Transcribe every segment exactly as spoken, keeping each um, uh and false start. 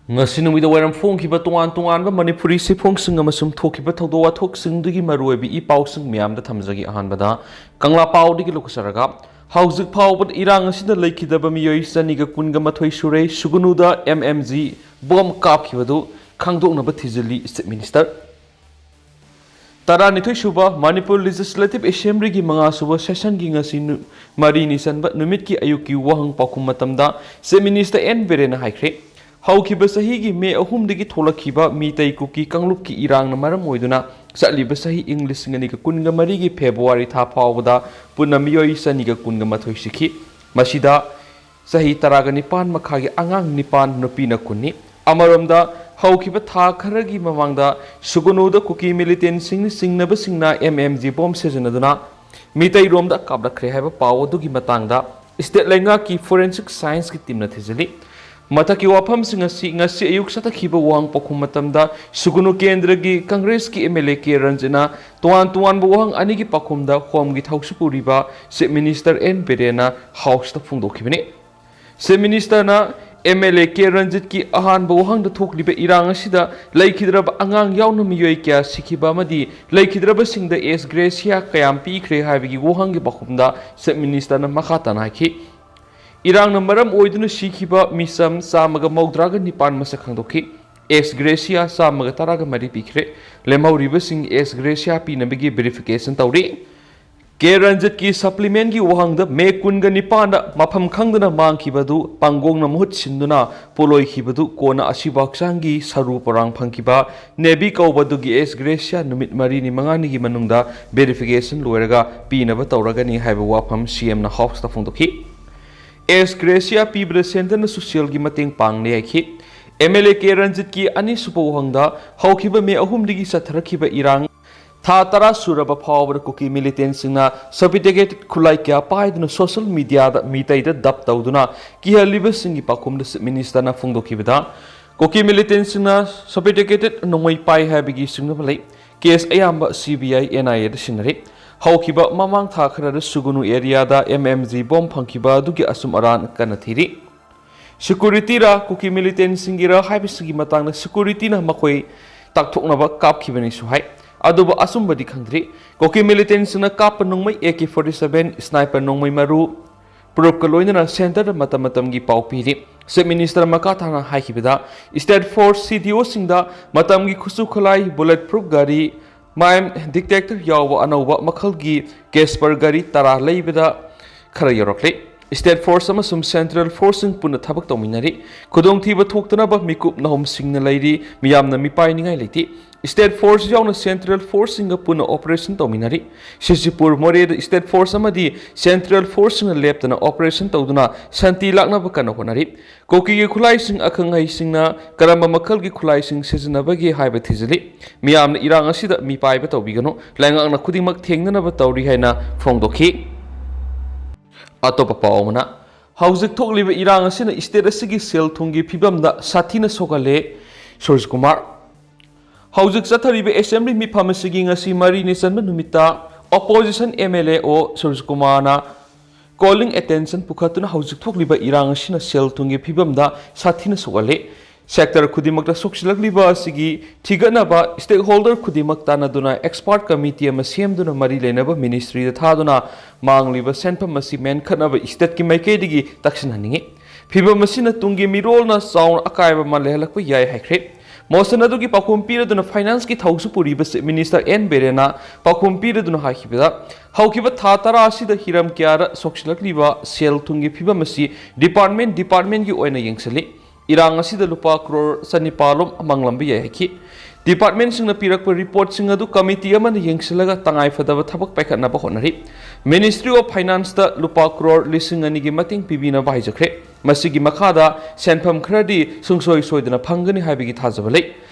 ꯉꯁꯤ ꯅꯨꯃꯤꯗꯥꯡ ꯋꯥꯏꯔꯝ ꯐꯣꯡꯈꯤꯕ ꯇꯣꯉꯥꯟ ꯇꯣꯉꯥꯟꯕ ꯃꯅꯤꯄꯨꯔꯤ ꯁꯤꯐꯣꯡꯁꯤꯡ ꯑꯃꯁꯨꯡ ꯊꯣꯛꯈꯤꯕ ꯊꯧꯗꯣꯛ ꯋꯥꯊꯣꯛꯁꯤꯡꯗꯨꯒꯤ ꯃꯔꯨꯑꯣꯏꯕ ꯏ ꯄꯥꯎꯁꯤꯡ ꯃꯌꯥꯝꯗ ꯊꯝꯖꯒꯦ꯫ ꯑꯍꯥꯟꯕꯗ ꯀꯪꯂꯥ ꯄꯥꯎꯗꯒꯤ ꯂꯧꯈꯠꯆꯔꯒ, ꯍꯧꯖꯤꯛ ꯐꯥꯎꯕꯗ ꯏꯔꯥꯡ ꯑꯁꯤꯗ ꯂꯩꯈꯤꯗꯕ ꯃꯤꯑꯣꯏ ꯆꯅꯤꯒ ꯀꯨꯟꯒ ꯃꯥꯊꯣꯏ ꯁꯨꯔꯦ꯫ ꯁꯨꯒꯅꯨꯗ ꯑꯦꯝ ꯑꯦꯝ ꯖꯤ ꯕꯣꯝ ꯀꯥꯞꯈꯤꯕꯗꯨ ꯈꯪꯗꯣꯛꯅꯕ ꯊꯤꯖꯤꯜꯂꯤ ꯆꯤꯐ ꯃꯤꯅꯤꯁꯇꯔ꯫ ꯇꯔꯥꯅꯤꯊꯣꯏ ꯁꯨꯕ ꯃꯅꯤꯄꯨꯔ ꯂꯦꯖꯤꯁꯂꯦꯇꯤꯚ ꯑꯦꯁꯦꯝꯕ꯭ꯂꯤꯒꯤ ꯃꯉꯥ ꯁꯨꯕ ꯁꯦꯁꯟꯒꯤ ꯉꯁꯤ ꯅꯨ-, ꯃꯔꯤꯅꯤ ꯆꯟꯕ ꯅꯨꯃꯤꯠꯀꯤ ꯑꯌꯨꯛꯀꯤ ꯋꯥꯍꯪ ꯄꯥꯎꯈꯨꯝ ꯃꯇꯝꯗ ꯆꯤꯐ ꯃꯤꯅꯤꯁꯇꯔ ꯑꯦꯟ ꯕꯤꯔꯦꯟꯅ ꯍꯥꯏꯈ꯭ꯔꯦ, ꯍꯧꯈꯤꯕ ꯆꯍꯤꯒꯤ ꯃꯦ ꯑꯍꯨꯝꯗꯒꯤ ꯊꯣꯛꯂꯛꯈꯤꯕ ꯃꯤꯇꯩ ꯀꯨꯀꯤ ꯀꯥꯡꯂꯨꯞꯀꯤ ꯏꯔꯥꯡꯅ ꯃꯔꯝ ꯑꯣꯏꯗꯨꯅ ꯆꯠꯂꯤꯕ ꯆꯍꯤ ꯏꯪ ꯂꯤꯁꯤꯡ ꯑꯅꯤꯒ ꯀꯨꯟꯒ ꯃꯔꯤꯒꯤ ꯐꯦꯕ꯭ꯔꯨꯋꯥꯔꯤ ꯊꯥ ꯐꯥꯎꯕꯗ ꯄꯨꯟꯅ ꯃꯤꯑꯣꯏ ꯆꯅꯤꯒ ꯀꯨꯟꯒ ꯃꯥꯊꯣꯏ ꯁꯤꯈꯤ꯫ ꯃꯁꯤꯗ ꯆꯍꯤ ꯇꯔꯥꯒ ꯅꯤꯄꯥꯟ ꯃꯈꯥꯒꯤ ꯑꯉꯥꯡ ꯅꯤꯄꯥꯟ, ꯅꯨꯄꯤꯅ ꯀꯨꯟꯅꯤ꯫ ꯑꯃꯔꯣꯝꯗ, ꯍꯧꯈꯤꯕ ꯊꯥ ꯈꯔꯒꯤ ꯃꯃꯥꯡꯗ ꯁꯨꯒꯅꯨꯗ ꯀꯨꯀꯤ ꯃꯤꯂꯤꯇꯦꯟꯁꯤꯡꯅ ꯆꯤꯡꯅꯕꯁꯤꯡꯅ ꯑꯦꯝ ꯑꯦꯝ ꯖꯤ ꯕꯣꯝ ꯁꯤꯖꯤꯟꯅꯗꯨꯅ ꯃꯤꯇꯩꯔꯣꯝꯗ ꯀꯥꯞꯂꯛꯈ꯭ꯔꯦ ꯍꯥꯏꯕ ꯄꯥꯎ ꯑꯗꯨꯒꯤ ꯃꯇꯥꯡꯗ ꯁ꯭ꯇꯦꯠ ꯂꯩꯉꯥꯛꯀꯤ ꯐꯣꯔꯦꯟꯁꯤꯛ ꯁꯥꯏꯟꯁꯀꯤ ꯇꯤꯝꯅ ꯊꯤꯖꯤꯜꯂꯤ꯫ ꯃꯊꯛꯀꯤ ꯋꯥꯐꯝꯁꯤꯡ ꯑꯁꯤ ꯉꯁꯤ ꯑꯌꯨꯛ ꯆꯠꯊꯈꯤꯕ ꯋꯥꯍꯪ ꯄꯥꯎꯈꯨꯝ ꯃꯇꯝꯗ ꯁꯨꯒꯅꯨ ꯀꯦꯟꯗ꯭ꯔꯒꯤ ꯀꯪꯒ꯭ꯔꯦꯁꯀꯤ ꯑꯦꯝ ꯑꯦꯜ ꯑꯦ ꯀꯦ ꯔꯟꯖꯤꯠꯅ ꯇꯣꯉꯥꯟ ꯇꯣꯉꯥꯟꯕ ꯋꯥꯍꯪ ꯑꯅꯤꯒꯤ ꯄꯥꯎꯈꯨꯝꯗ ꯍꯣꯝꯒꯤ ꯊꯧꯁꯤ ꯄꯨꯔꯤꯕ ꯆꯤꯐ ꯃꯤꯅꯤꯁꯇꯔ ꯑꯦꯟ ꯕꯤꯔꯦꯟꯅ ꯍꯥꯎꯁꯇ ꯐꯣꯡꯗꯣꯛꯈꯤꯕꯅꯤ꯫ ꯆꯤꯐ ꯃꯤꯅꯤꯁꯇꯔꯅ ꯑꯦꯝ ꯑꯦꯜ ꯑꯦ ꯀꯦ ꯔꯟꯖꯤꯠꯀꯤ ꯑꯍꯥꯟꯕ ꯋꯥꯍꯪꯗ ꯊꯣꯛꯂꯤꯕ ꯏꯔꯥꯡ ꯑꯁꯤꯗ ꯂꯩꯈꯤꯗ꯭ꯔꯕ ꯑꯉꯥꯡ ꯌꯥꯎꯅ ꯃꯤꯑꯣꯏ ꯀꯌꯥ ꯁꯤꯈꯤꯕ ꯑꯃꯗꯤ ꯂꯩꯈꯤꯗ꯭ꯔꯕꯁꯤꯡꯗ ꯑꯦꯁ ꯒ꯭ꯔꯦꯁꯤꯌꯥ ꯀꯌꯥꯝ ꯄꯤꯈ꯭ꯔꯦ ꯍꯥꯏꯕꯒꯤ ꯋꯥꯍꯪꯒꯤ ꯄꯥꯎꯈꯨꯝꯗ ꯆꯤꯐ ꯃꯤꯅꯤꯁꯇꯔꯅ ꯃꯈꯥ ꯇꯥꯅ ꯍꯥꯏꯈꯤ, ꯏꯔꯥꯡꯅ ꯃꯔꯝ ꯑꯣꯏꯗꯨꯅ ꯁꯤꯈꯤꯕ ꯃꯤꯆꯝ ꯆꯥꯝꯃꯒ ꯃꯧꯗ꯭ꯔꯥꯒ ꯅꯤꯄꯥꯟ ꯃꯁꯛ ꯈꯪꯗꯣꯛꯈꯤ꯫ ꯑꯦꯁ ꯒ꯭ꯔꯦꯁꯤꯌꯥ ꯆꯥꯝꯃꯒ ꯇꯔꯥꯒ ꯃꯔꯤ ꯄꯤꯈ꯭ꯔꯦ꯫ ꯂꯦꯝꯍꯧꯔꯤꯕꯁꯤꯡ ꯑꯦꯁ ꯒ꯭ꯔꯦꯁꯤꯌꯥ ꯄꯤꯅꯕꯒꯤ ꯚꯦꯔꯤꯐꯤꯀꯦꯁꯟ ꯇꯧꯔꯤ꯫ ꯀꯦ ꯔꯟꯖꯤꯠꯀꯤ ꯁꯄ꯭ꯂꯤꯃꯦꯟꯒꯤ ꯋꯥꯍꯪꯗ ꯃꯦ ꯀꯨꯟꯒ ꯅꯤꯄꯥꯟꯗ ꯃꯐꯝ ꯈꯪꯗꯅ ꯃꯥꯡꯈꯤꯕꯗꯨ ꯄꯥꯡꯒꯣꯡꯅ ꯃꯍꯨꯠ ꯁꯤꯟꯗꯨꯅ ꯄꯣꯂꯣꯏꯈꯤꯕꯗꯨ ꯀꯣꯟꯅ ꯑꯁꯤꯕ ꯍꯛꯆꯥꯡꯒꯤ ꯁꯔꯨ ꯄꯣꯔꯥꯡ ꯐꯪꯈꯤꯕ ꯅꯦꯕꯤ ꯀꯧꯕꯗꯨꯒꯤ ꯑꯦꯁ ꯒ꯭ꯔꯦꯁꯤꯌꯥ ꯅꯨꯃꯤꯠ ꯃꯔꯤꯅꯤ ꯃꯉꯥꯅꯤꯒꯤ ꯃꯅꯨꯡꯗ ꯚꯦꯔꯤꯐꯤꯀꯦꯁꯟ ꯂꯣꯏꯔꯒ ꯄꯤꯅꯕ ꯇꯧꯔꯒꯅꯤ ꯍꯥꯏꯕ ꯋꯥꯐꯝ ꯁꯤ ꯑꯦꯝꯅ ꯍꯥꯎꯁꯇ ꯐꯣꯡꯗꯣꯛꯈꯤ꯫ ꯑꯦꯁ ꯒ꯭ꯔꯦꯁꯤꯌꯥ ꯄꯤꯕꯗ ꯁꯦꯟꯇꯔꯅ ꯁꯣꯁꯤꯌꯦꯜꯒꯤ ꯃꯇꯦꯡ ꯄꯥꯡꯂꯦ ꯍꯥꯏꯈꯤ꯫ ꯑꯦꯝ ꯑꯦꯜ ꯑꯦ ꯀꯦ ꯔꯟꯖꯤꯠꯀꯤ ꯑꯅꯤꯁꯨꯕ ꯋꯥꯍꯪꯗ ꯍꯧꯈꯤꯕ ꯃꯦ ꯑꯍꯨꯝꯗꯒꯤ ꯆꯠꯊꯔꯛꯈꯤꯕ ꯏꯔꯥꯡ ꯊꯥ ꯇꯔꯥ ꯁꯨꯔꯕ ꯐꯥꯎꯕꯗ ꯀꯨꯀꯤ ꯃꯤꯂꯤꯇꯦꯟꯁꯤꯡꯅ ꯁꯣꯐꯤꯁꯇꯤꯀꯦꯇꯦꯗ ꯈꯨꯠꯂꯥꯏ ꯀꯌꯥ ꯄꯥꯏꯗꯨꯅ ꯁꯣꯁꯤꯌꯦꯜ ꯃꯤꯗꯤꯌꯥꯗ ꯃꯤꯇꯩꯗ ꯗꯞ ꯇꯧꯗꯨꯅ ꯀꯤꯍꯜꯂꯤꯕꯁꯤꯡꯒꯤ ꯄꯥꯎꯈꯨꯝꯗ ꯆꯤꯐ ꯃꯤꯅꯤꯁꯇꯔꯅ ꯐꯣꯡꯗꯣꯛꯈꯤꯕꯗ, ꯀꯨꯀꯤ ꯃꯤꯂꯤꯇꯦꯟꯁꯤꯡꯅ ꯁꯣꯐꯤꯁꯇꯤꯀꯦꯇꯦꯗ ꯅꯣꯡꯃꯩ ꯄꯥꯏ ꯍꯥꯏꯕꯒꯤ ꯆꯤꯡꯅꯕ ꯂꯩ꯫ ꯀꯦꯁ ꯑꯌꯥꯝꯕ C B I, N I ꯑꯦꯗ ꯁꯤꯟꯅꯔꯤ꯫ ꯍꯧꯈꯤꯕ ꯃꯃꯥꯡ ꯊꯥ ꯈꯔꯗ ꯁꯨꯒꯨꯅꯨ ꯑꯦꯔꯤꯌꯥꯗ ꯑꯦꯝ ꯑꯦꯝ ꯖꯤ ꯕꯣꯝ ꯐꯪꯈꯤꯕ ꯑꯗꯨꯒꯤ ꯑꯆꯨꯝ ꯑꯔꯥꯟ ꯀꯟꯅ ꯊꯤꯔꯤ꯫ ꯁꯦꯀ꯭ꯌꯨꯔꯤꯇꯤꯔ ꯀꯨꯀꯤ ꯃꯤꯂꯤꯇꯦꯟꯁꯤꯡꯒꯤꯔ ꯍꯥꯏꯕꯁꯤꯒꯤ ꯃꯇꯥꯡꯗ ꯁꯦꯀ꯭ꯌꯨꯔꯤꯇꯤꯅ ꯃꯈꯣꯏ ꯇꯥꯛꯊꯣꯛꯅꯕ ꯀꯥꯞꯈꯤꯕꯅꯤꯁꯨ ꯍꯥꯏ꯫ ꯑꯗꯨꯕꯨ ꯑꯆꯨꯝꯕꯗꯤ ꯈꯪꯗ꯭ꯔꯤ꯫ ꯀꯨꯀꯤ ꯃꯤꯂꯤꯇꯦꯟꯁꯤꯡꯅ ꯀꯥꯞꯄ ꯅꯣꯡꯃꯩ ꯑꯦ ꯀꯦ ꯐꯣꯔꯇꯤ ꯁꯚꯦꯟ, ꯁ꯭ꯅꯥꯏꯄꯔ ꯅꯣꯡꯃꯩ ꯃꯔꯨ, ꯄ꯭ꯔꯨꯐꯀ ꯂꯣꯏꯅꯅ ꯁꯦꯟꯇꯔꯗ ꯃꯇꯝ ꯃꯇꯝꯒꯤ ꯄꯥꯎ ꯄꯤꯔꯤ꯫ ꯆꯤꯐ ꯃꯤꯅꯤꯁꯇꯔ ꯃꯈꯥ ꯇꯥꯅ ꯍꯥꯏꯈꯤꯕꯗ, ꯁ꯭ꯇꯦꯠ ꯐꯣꯔꯁ ꯁꯤ ꯗꯤ ꯑꯣꯁꯤꯡꯗ ꯃꯇꯝꯒꯤ ꯈꯨꯠꯁꯨ ꯈꯨꯠꯂꯥꯏ, ꯕꯨꯂꯦꯠ ꯄ꯭ꯔꯨꯐ ꯒꯥꯔꯤ, ꯃꯥꯏꯝ ꯗꯤꯇꯦꯛꯇꯔ ꯌꯥꯎꯕ ꯑꯅꯧꯕ ꯃꯈꯜꯒꯤ ꯀꯦꯁꯄꯔ ꯒꯥꯔꯤ ꯇꯔꯥ ꯂꯩꯕꯗ ꯈꯔ ꯌꯧꯔꯛꯂꯤ꯫ ꯁ꯭ꯇꯦꯠ ꯐꯣꯔꯁ ꯑꯃꯁꯨꯡ ꯁꯦꯟꯇ꯭ꯔꯦꯜ ꯐꯣꯔꯁꯁꯤꯡ ꯄꯨꯟꯅ ꯊꯕꯛ ꯇꯧꯃꯤꯟꯅꯔꯤ꯫ ꯈꯨꯗꯣꯡꯊꯤꯕ ꯊꯣꯛꯇꯅꯕ ꯃꯤꯀꯨꯞ ꯅꯍꯨꯝꯁꯤꯡꯅ ꯂꯩꯔꯤ꯫ ꯃꯤꯌꯥꯝꯅ ꯃꯤꯄꯥꯏꯅꯤꯡꯉꯥꯏ ꯂꯩꯇꯦ꯫ ꯁ꯭ꯇꯦꯠ ꯐꯣꯔꯁ ꯌꯥꯎꯅ ꯁꯦꯟꯇ꯭ꯔꯦꯜ ꯐꯣꯔꯁꯁꯤꯡꯒ ꯄꯨꯟꯅ ꯑꯣꯄꯔꯦꯁꯟ ꯇꯧꯃꯤꯟꯅꯔꯤ꯫ ꯁꯤꯁꯤꯄꯨꯔ ꯃꯣꯔꯦꯗ ꯁ꯭ꯇꯦꯠ ꯐꯣꯔꯁ ꯑꯃꯗꯤ ꯁꯦꯟꯇ꯭ꯔꯦꯜ ꯐꯣꯔꯁꯁꯤꯡꯅ ꯂꯦꯞꯇꯅ ꯑꯣꯄꯔꯦꯁꯟ ꯇꯧꯗꯨꯅ ꯁꯥꯟꯇꯤ ꯂꯥꯛꯅꯕ ꯀꯟꯅ ꯍꯣꯠꯅꯔꯤ꯫ ꯀꯨꯀꯤꯒꯤ ꯈꯨꯠꯂꯥꯏꯁꯤꯡ ꯑꯈꯪ ꯑꯍꯩꯁꯤꯡꯅ ꯀꯔꯝꯕ ꯃꯈꯜꯒꯤ ꯈꯨꯠꯂꯥꯏꯁꯤꯡ ꯁꯤꯖꯤꯟꯅꯕꯒꯦ ꯍꯥꯏꯕ ꯊꯤꯖꯤꯜꯂꯤ꯫ ꯃꯤꯌꯥꯝꯅ ꯏꯔꯥꯡ ꯑꯁꯤꯗ ꯃꯤꯄꯥꯏꯕ ꯇꯧꯕꯤꯒꯅꯨ, ꯂꯩꯉꯥꯛꯅ ꯈꯨꯗꯤꯡꯃꯛ ꯊꯦꯡꯅꯅꯕ ꯇꯧꯔꯤ ꯍꯥꯏꯅ ꯐꯣꯡꯗꯣꯛꯈꯤ꯫ ꯑꯇꯣꯞꯄ ꯄꯥꯎ ꯑꯃꯅ, ꯍꯧꯖꯤꯛ ꯊꯣꯛꯂꯤꯕ ꯏꯔꯥꯡ ꯑꯁꯤꯅ ꯁ꯭ꯇꯦꯠ ꯑꯁꯤꯒꯤ ꯁꯦꯜ ꯊꯨꯝꯒꯤ ꯐꯤꯕꯝꯗ ꯁꯥꯊꯤꯅ ꯁꯣꯛꯍꯜꯂꯦ꯫ ꯁꯨꯔꯖꯀꯨꯃꯥꯔ꯫ ꯍꯧꯖꯤꯛ ꯆꯠꯊꯔꯤꯕ ꯑꯦꯁꯦꯝꯕ꯭ꯂꯤ ꯃꯤꯐꯝ ꯑꯁꯤꯒꯤ ꯉꯁꯤ ꯃꯔꯤꯅꯤ ꯆꯟꯕ ꯅꯨꯃꯤꯠꯇ ꯑꯣꯄꯣꯖꯤꯁꯟ ꯑꯦꯝ ꯑꯦꯜ ꯑꯦ ꯑꯣ ꯁꯨꯔꯖꯀꯨꯃꯥꯔꯅ ꯀꯣꯂꯤꯡ ꯑꯦꯇꯦꯟꯁꯟ ꯄꯨꯈꯠꯇꯨꯅ ꯍꯧꯖꯤꯛ ꯊꯣꯛꯂꯤꯕ ꯏꯔꯥꯡ ꯑꯁꯤꯅ ꯁꯦꯜ ꯊꯨꯝꯒꯤ ꯐꯤꯕꯝꯗ ꯁꯥꯊꯤꯅ ꯁꯣꯛꯍꯜꯂꯤ꯫ ꯁꯦꯛꯇꯔ ꯈꯨꯗꯤꯡꯃꯛꯇ ꯁꯣꯛꯆꯤꯜꯂꯛꯂꯤꯕ ꯑꯁꯤꯒꯤ ꯊꯤꯒꯠꯅꯕ ꯁ꯭ꯇꯦꯛꯍꯣꯜꯗꯔ ꯈꯨꯗꯤꯡꯃꯛ ꯇꯥꯟꯅꯗꯨꯅ ꯑꯦꯛꯁꯄꯥꯔꯠ ꯀꯃꯤꯇꯤ ꯑꯃ ꯁꯦꯝꯗꯨꯅ ꯃꯔꯤ ꯂꯩꯅꯕ ꯃꯤꯅꯤꯁꯇ꯭ꯔꯤꯗ ꯊꯥꯗꯨꯅ ꯃꯥꯡꯂꯤꯕ ꯁꯦꯟꯐꯝ ꯑꯁꯤ ꯃꯦꯟꯈꯠꯅꯕ ꯁ꯭ꯇꯦꯠꯀꯤ ꯃꯥꯏꯀꯩꯗꯒꯤ ꯇꯛꯁꯤꯟꯍꯟꯅꯤꯡꯏ꯫ ꯐꯤꯕꯝ ꯑꯁꯤꯅ ꯇꯨꯡꯒꯤ ꯃꯤꯔꯣꯜꯅ ꯆꯥꯎꯅ ꯑꯀꯥꯏꯕ ꯑꯃ ꯂꯩꯍꯜꯂꯛꯄ ꯌꯥꯏ ꯍꯥꯏꯈ꯭ꯔꯦ꯫ ꯃꯣꯁꯟ ꯑꯗꯨꯒꯤ ꯄꯥꯎꯈꯨꯝ ꯄꯤꯔꯗꯨꯅ ꯐꯥꯏꯅꯥꯟꯁꯀꯤ ꯊꯧꯁꯨ ꯄꯨꯔꯤꯕ ꯆꯤꯐ ꯃꯤꯅꯤꯁꯇꯔ ꯑꯦꯟ ꯕꯤꯔꯦꯟꯅ ꯄꯥꯎꯈꯨꯝ ꯄꯤꯔꯗꯨꯅ ꯍꯥꯏꯈꯤꯕꯗ, ꯍꯧꯈꯤꯕ ꯊꯥ ꯇꯔꯥ ꯑꯁꯤꯗ ꯍꯤꯔꯝ ꯀꯌꯥꯗ ꯁꯣꯛꯆꯤꯜꯂꯛꯂꯤꯕ ꯁꯦꯜ ꯊꯨꯝꯒꯤ ꯐꯤꯕꯝ ꯑꯁꯤ ꯗꯤꯄꯥꯔꯠꯃꯦꯟ ꯗꯤꯄꯥꯔꯠꯃꯦꯟꯒꯤ ꯑꯣꯏꯅ ꯌꯦꯡꯁꯤꯜꯂꯤ꯫ ꯏꯔꯥꯡ ꯑꯁꯤꯗ ꯂꯨꯄꯥ ꯀ꯭ꯔꯣꯔ ꯆꯅꯤꯄꯥꯜ ꯔꯣꯝ ꯃꯥꯡꯂꯝꯕ ꯌꯥꯏ ꯍꯥꯏꯈꯤ꯫ ꯗꯤꯄꯥꯔꯠꯃꯦꯟꯁꯤꯡꯅ ꯄꯤꯔꯛꯄ ꯔꯤꯄꯣꯔꯠꯁꯤꯡ ꯑꯗꯨ ꯀꯃꯤꯇꯤ ꯑꯃꯅ ꯌꯦꯡꯁꯤꯜꯂꯒ ꯇꯉꯥꯏꯐꯗꯕ ꯊꯕꯛ ꯄꯥꯏꯈꯠꯅꯕ ꯍꯣꯠꯅꯔꯤ꯫ ꯃꯤꯅꯤꯁꯇ꯭ꯔꯤ ꯑꯣꯐ ꯐꯥꯏꯅꯥꯟꯁꯇ ꯂꯨꯄꯥ ꯀ꯭ꯔꯣꯔ ꯂꯤꯁꯤꯡ ꯑꯅꯤꯒꯤ ꯃꯇꯦꯡ ꯄꯤꯕꯤꯅꯕ ꯍꯥꯏꯖꯈ꯭ꯔꯦ꯫ ꯃꯁꯤꯒꯤ ꯃꯈꯥꯗ ꯁꯦꯟꯐꯝ ꯈꯔꯗꯤ ꯁꯨꯡꯁꯣꯏ ꯁꯣꯏꯗꯅ ꯐꯪꯒꯅꯤ ꯍꯥꯏꯕꯒꯤ ꯊꯥꯖꯕ ꯂꯩ꯫